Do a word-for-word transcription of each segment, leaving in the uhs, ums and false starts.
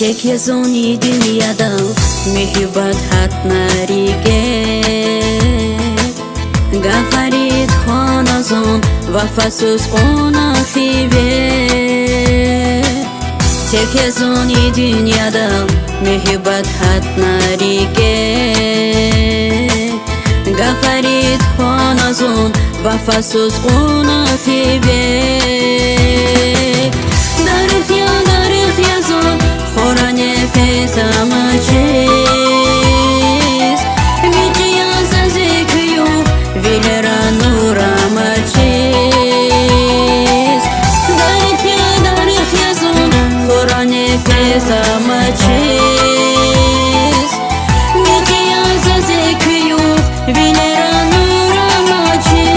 Тек я зун и дуьньядал, муьгьуьббат гьатна рикӀе. Гафарид хвана зун, вафасуз къуна хиве. Тек я зун и дуьньядал, муьгьуьббат гьатна рикӀе. Гафарид хвана зун, вафасуз къуна хиве. Дарих я, дарих я зун, хура нефес амачиз. МичӀи я заз экв югъ, вилера нур амачиз. Дарих я, дарих я зун, хура нефес амачиз. МичӀи я заз экв югъ, вилера нур амачиз.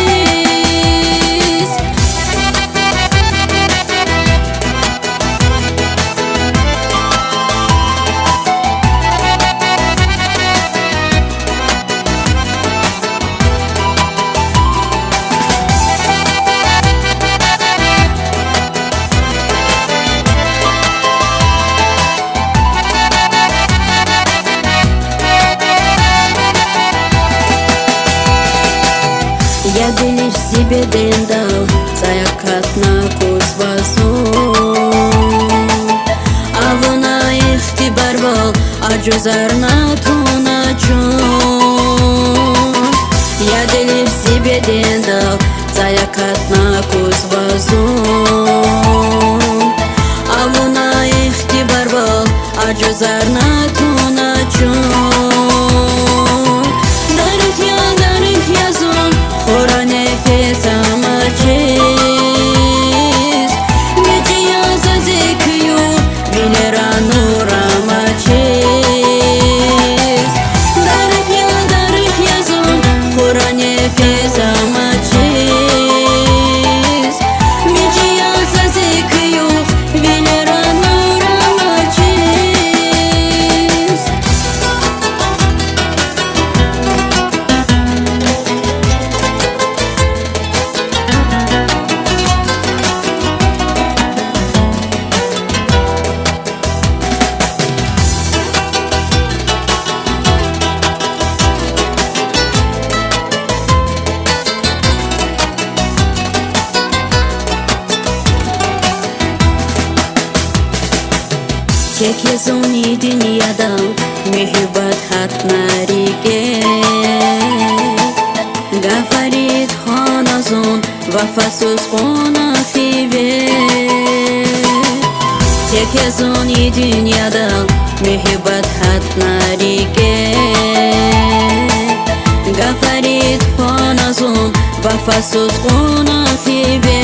Я дилиш зи бедендал, цӀай акатна кӀус ваз зун. Авуна ихтибарвал, ажузарна туна чун. Я дилиш зи бедендал, цӀай акатна кӀус ваз зун. Авуна ихтибарвал, ажузарна туна чун. Дарих я, дарих я зун, хура нефес амачиз. МичӀи я заз экв югъ, вилера нур амачиз. Дарих я, дарих я зун, хура нефес амачиз. МичӀи я заз экв югъ, вилера нур амачиз. Тек я зун и дуьньядал, муьгьуьббат гьатна рикӀе. Гафарид хвана зун, вафасуз къуна хиве. Тек я зун и дуьньядал, муьгьуьббат гьатна рикӀе. Гафарид хвана зун, вафасуз къуна хиве.